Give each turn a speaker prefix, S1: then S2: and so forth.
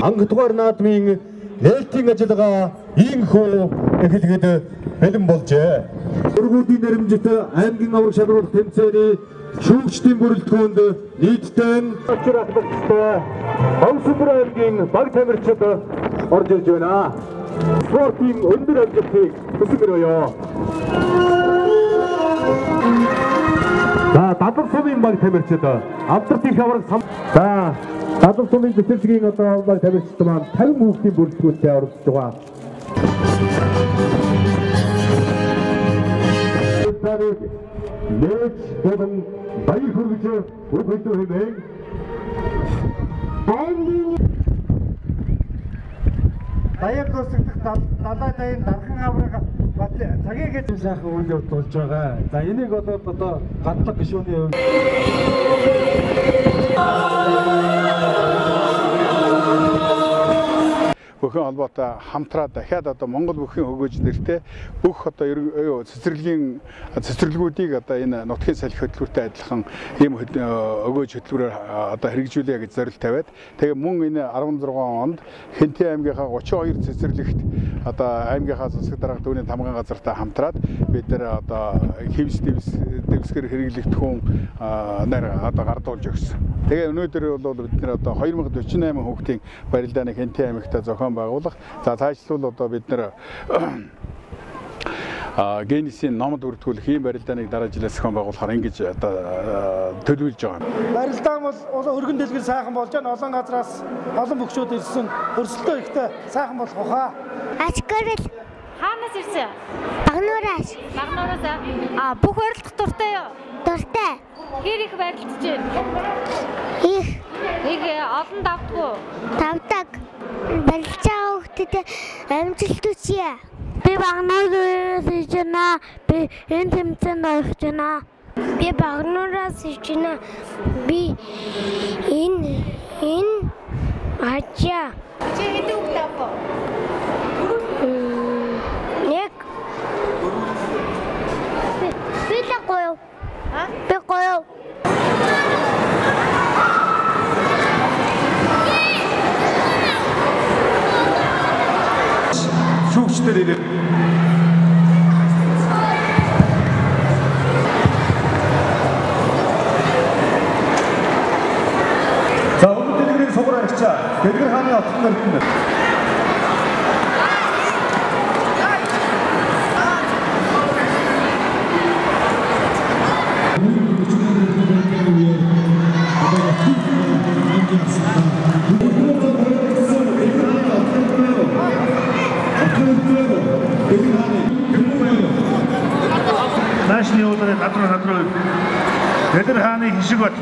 S1: Анх дугаар наадмын нээлтийн ажиллагаа иймхүү эхлэхэд бэлэн болжээ. Өргүүдийн нэрэмжит аймгийн авраг шалралт тэмцээний шүүгчдийн бүрэлдэхүүнд нийтдээ очир ахлагчтай Бовсүмбэр аймгийн баг тамирчид орж ирж байна. Спортын өндөр амжилтыг хүсэн өрөөе. За Дадлаг сумын баг тамирчид Алдарт их авраг. За Дадлаг сумын цэцэрлэгийн одоо баг тамирчид маань 50 хүүхдийн бүрэлдэхүүнтэй оролцож байгаа. Нээж болон баяр хүргэж үг хэлдэг хэмээн
S2: аймгийн даяар дуусгах далай даян дархан авраг цагийг гэж
S3: сайхан үйл явдал болж байгаа. За энийг одоо гадлаг гишүүний хувьд
S4: бүхэн холбоотой хамтраад дахиад одоо Монгол бүхэн хөгөөж нэртэй бүх одоо цэцэрлэгийн цэцэрлэгүүдийг одоо энэ нутгийн салхи хөдөлгүүртэй адилхан ийм өгөөж хөтөлбөрөөр одоо хэрэгжүүлье гэж зорилт тавиад, тэгээ мөн энэ 16 онд Хэнтий аймгийнхаа 32 цэцэрлэгт одоо аймгийнхаа засаг дарга түүний тамган газартай хамтраад бид нар одоо хевс дэвсгэр хэрэглэгдэхүүн нар одоо гардуулж өгсөн. Тэгээ өнөөдөр бол бид нар одоо 2048 хүүхдийн барилдааны Хэнтий аймагт зохион байгуулах. За цаашлуул одоо бид нар Генесийн номд бүртгүүлэх ийм барилдааныг дараа жилээс зохион байгуулахаар ингэж одоо төлөвлөж байгаа.
S2: Барилдаан бол өргөн дэлгэр сайхан болж байна. Олон газраас олон бөгшүүд ирсэн. Өрсөлдөө ихтэй сайхан болох хаа.
S5: Ачгэрэл.
S6: Хаанаас ирсэн?
S5: Багнуураас.
S6: Багнуураас. А бүх барилдах дуртай юу?
S5: Дуртай.
S6: Хэр их барилдаж байна?
S5: Их.
S6: Их олон давдгүй.
S5: Давдаг. Барилж байгаа хүүхдэд амжилт хүсье. Би Багнуураас ирж байна. Би энэ тэмцээнд орох байна. Би Багнуураас ирж байна. Би энэ ажаа.
S6: Чи хэдэн хүүхд авах вэ?
S5: Нэг. Би л гоё.
S6: А?
S5: Би гоё.
S1: Шүүгчдэр ирээ. За өмнө дэлгэрийн сугар аригчаа Дэлгэр хааны отгон эрдэнэ.
S7: Наашны уулын надруу Дэлгэр хааны хишиг бат.